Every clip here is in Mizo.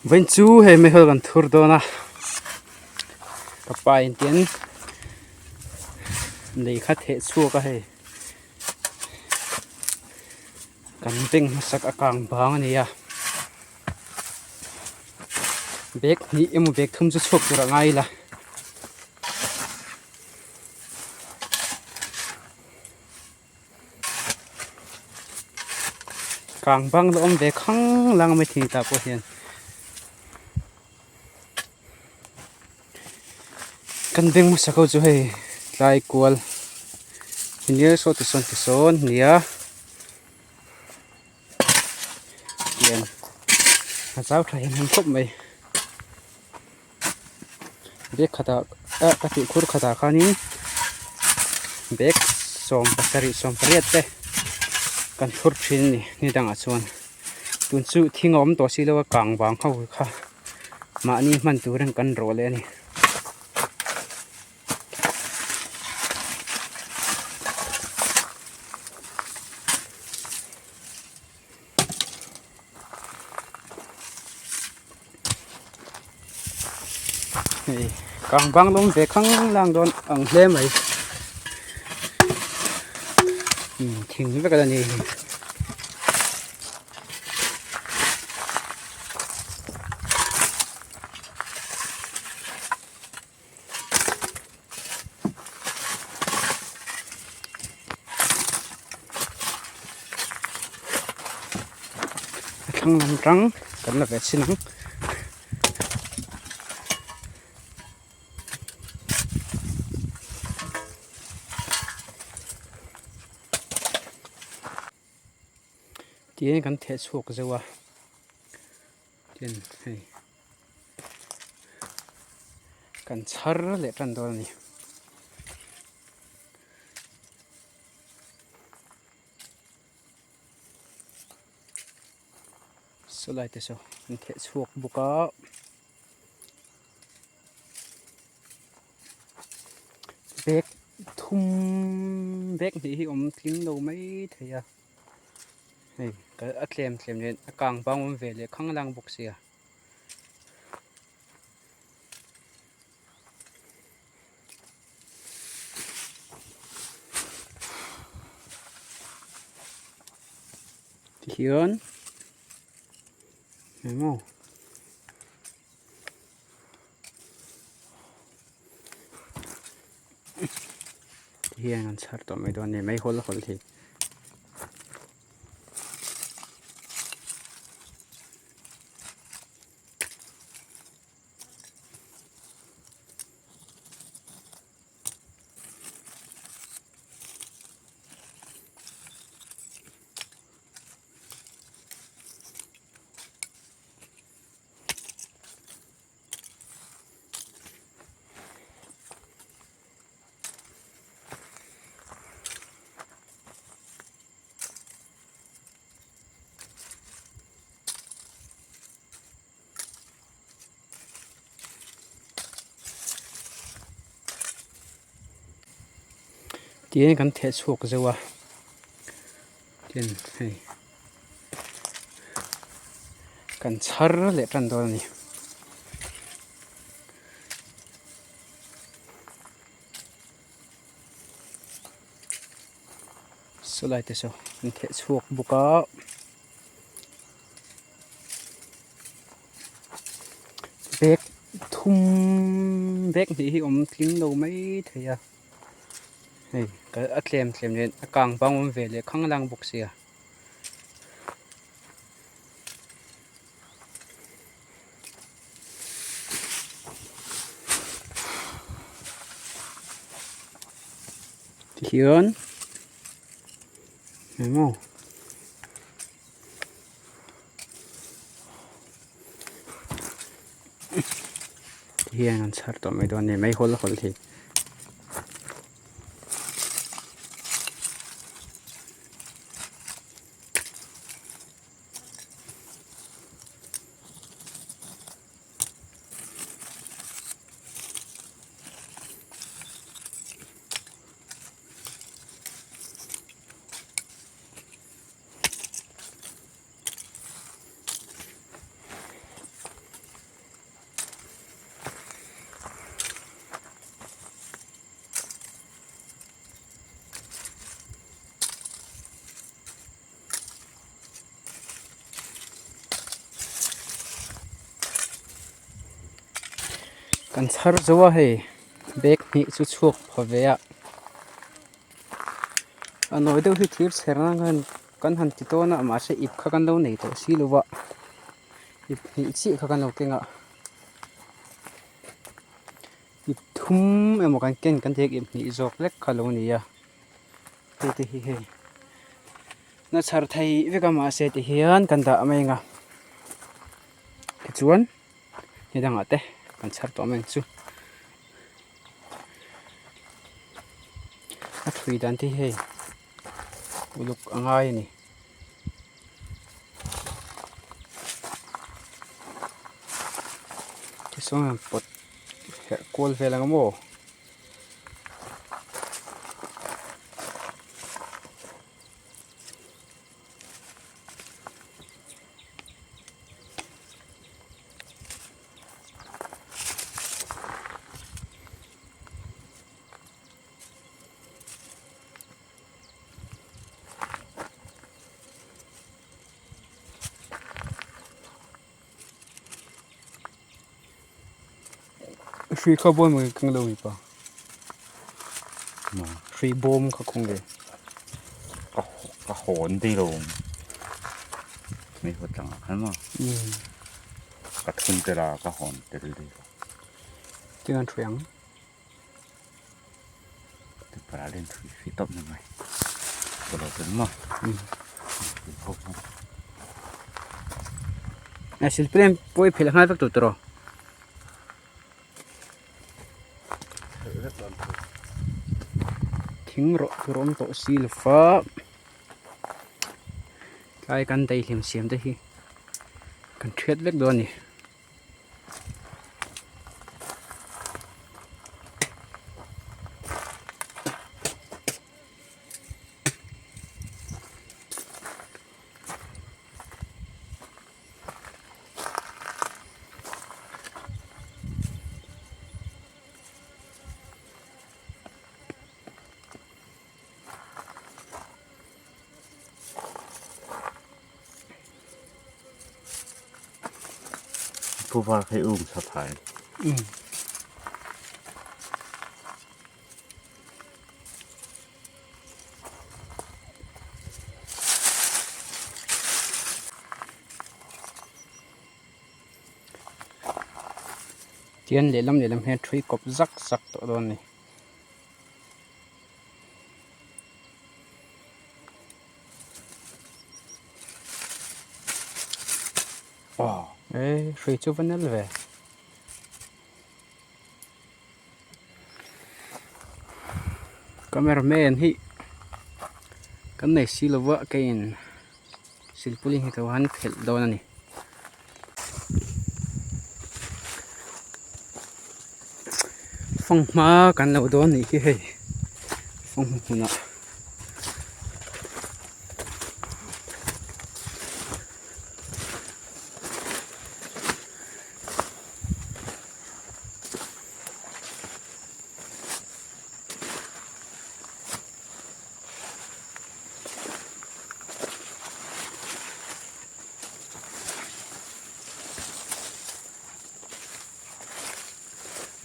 Vawiin chu hei meihawl kan thur dawn a ka pa in tian lei kha theh chhuak a hei kan beng hmasak a kang bang a ni a bag hnih emaw bag thum chu chhuak tur a ngai ila. Kang bang la awm ve khang lang mai thing tah pawh hian kan beng hmasa ho chu hei tlai kual nia saw ti sawn ti sawn nia tian a zau tha hem hem khawp mai bag khatah ah ka tih khur khatah khanin bag 77 pariat te kan thlur thin a ni ni dangah chuan tun chu thing a awm tawh si lo a kang vang ho kha mahni hman turin kan rawh leh a ni. Hei kang bang lawm ve khang lang dawn ang hle mai umm thing vek a ni hei. A thlang lam tang kan la ve chhin ang. Tiin kan theh chhuak zeuh a tin hei kan chhar leh tan dawn a ni. Saw lai te saw an theh chhuak bawk a. Bag thum bag hnih hi awm tling lo mai thei a hei a tlem tlem nen a kang bang awm ve leh khang lang bawk sia. Tihian eng maw. Hian an chhar tawh mai dawn a ni mai hawl hawl hi. Tiin kan theh chhuak zeuh a tin hei kan chhar leh tan dawn a ni. Saw lai te saw an theh chhuak bawk a bag thum bag hnih hi awm tling lo mai thei a hei a tlem tlem nen a kang bang awm ve leh khang lang bawk sia. Tihian eng maw tihian an chhar tawh mai dawn a ni mai hawl hawl hi. Kan chhar zo a hei bag hnih chu chhuak pha ve a a nawi deuh hi thir chher nan khan kan han ti tawn a mahse ip kha kan lo nei tawh si lo va ip hnih chiah kha kan lo keng a ip thum emaw kan ken kan ti a ip hnih zawk lek kha lo ni a hei te hi hei na chhar thei vek a mahse ti hian kan dah mai ang a tichuan. Ni dangah te kan chhar tawh mai ang chu a thui dan te hi hei uluk a ngai a ni. Tichuan an pawt herh kual vel ang maw. Hrui kha bawm nge keng lo mipa hrui bawm kha khawng ve ka hawn dei lo mai haw tlang ah khan maw ka thun tel a ka hawn tel dei lo tin an hrui ang Tupara len thui hrui tawp na mai lo tel maw a silpauline pawh i phelh nghal vek tur tawh Thing rawh tur awm tawh si lo va tlai kan daihlim siam te hi kan thiat vek dawn a ni. Thu var kha i um tha thai. Tian lehlam lehlam hian thui kawp zak zak tawh dawn a ni. Aw e hrui chu va nel ve. Camera man hi kan nei si lo va keiin silpauline hi ka han phelh dawn a ni. Fanghma kan lo dawn nih hi hei fanghma hmunah.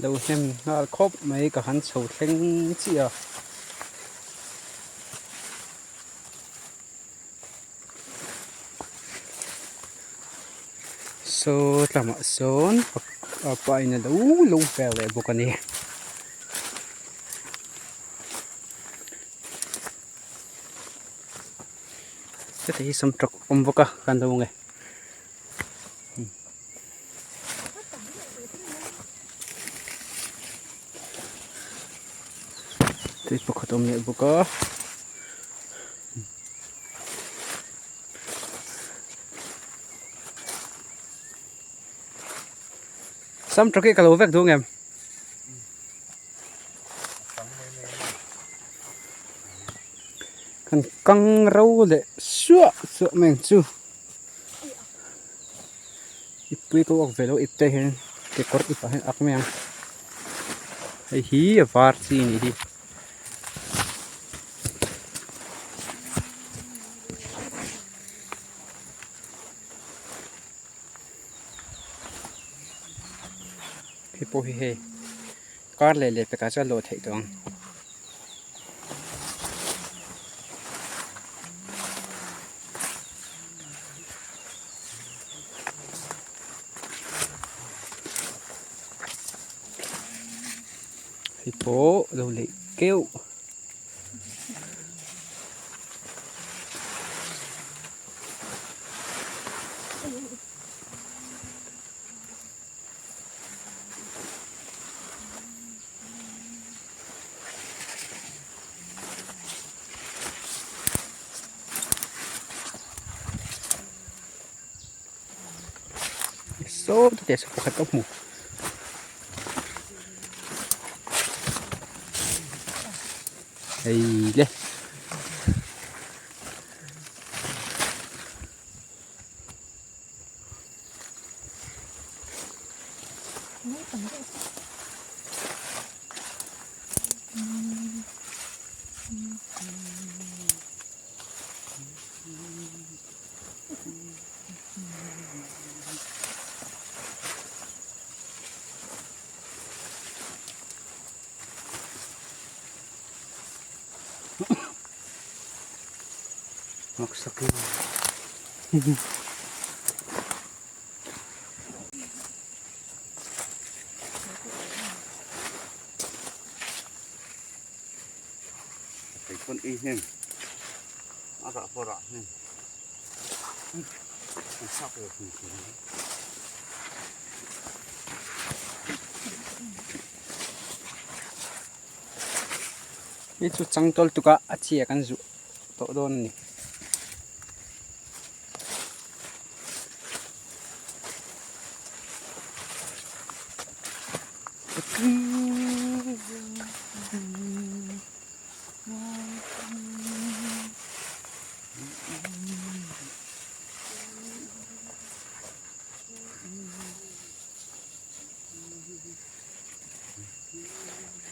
Lo hnem nghal khawp mai ka han chho thleng chiah a. Saw tlamah sawn a pa in a lo lo vel leh bawk a ni. Heti hi sam tawk awm bawk a kan lo nge. Tui pakhat awm leh bawk a. Sam tawk hi ka lo vek duh ngem. Kan kang ro leh suah suah mai ang chu. Ipui ka uak ve lo ip te hian kekawr ip ah hian ak mai ang. Hei hi a var chi a nih hi. Hei pawh hi hei kar leh leh pekah chuan lawh theih tawh ang. Hei pawh lo leh keuh. Saw te saw pakhat ka hmu. Hei le. Hei chu changtawl tuk a a chhia kan zuh tawh dawn a ni.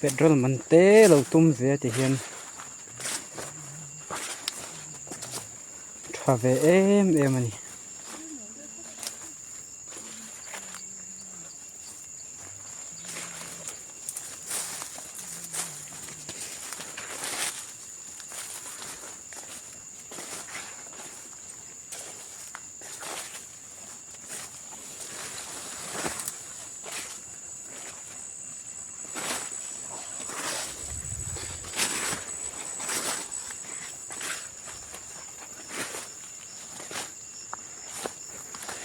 Petrol man te lo tum ve ti hian tha ve em em a ni.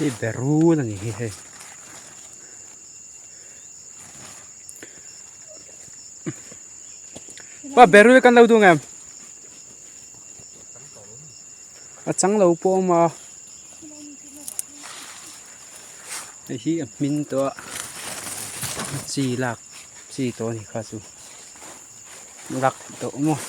Hei berul a ni hi hei. Pa berul kan lo duh ngem? A chang lo pawh a awm a. Hei hi a hmin tawh a a chi lak chi tawh a ni kha chu lak theih tawh maw.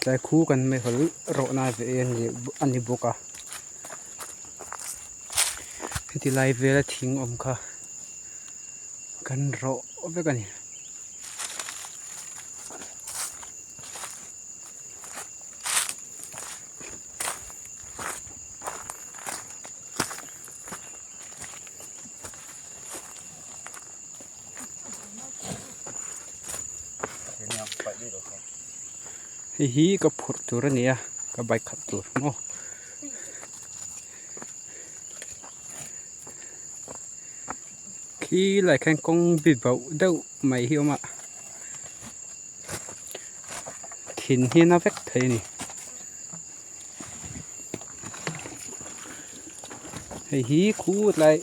Tlai khu kan meihawl rawhna ve a ni bawk a heti lai vela thing awm kha kan rawh vek a ni. Hei hi ka phurh tur a ni a ka bike khalh tur maw. Khi lai khan kawng bi bauh deuh mai hi a awm a thin hian a vek thei a ni hei hi khutlai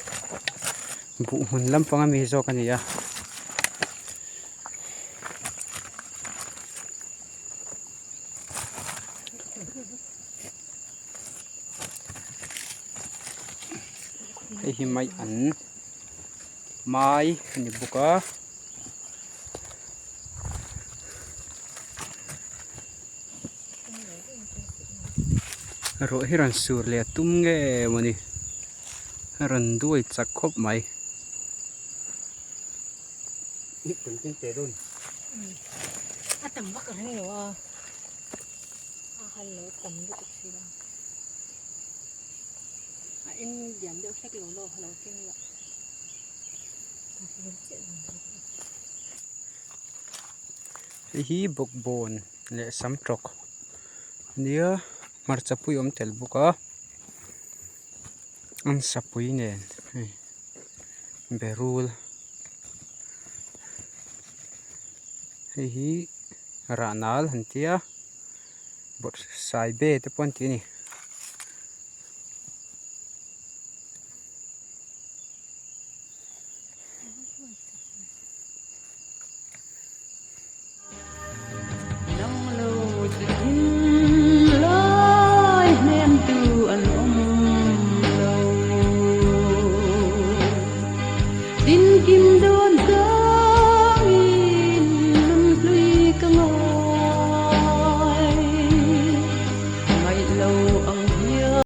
buh hmun lampang ami zawk a ni a. Hei hi mai an. Mai a ni bawk a. Ruah hi rawn sur leh a tum nge mawni a rawn duai chak khawp mai. A tam vak a ring lo a a hal lo tam lutuk si lo a eng diam deuh hlek lo lo lo keng la. Hei hi bawkbawn leh sam tawk a nia hmarcha pui a awm tel bawk a an sapui nen hei berul hei hi rah nal an tia bawrhsaibe te pawh an ti a ni.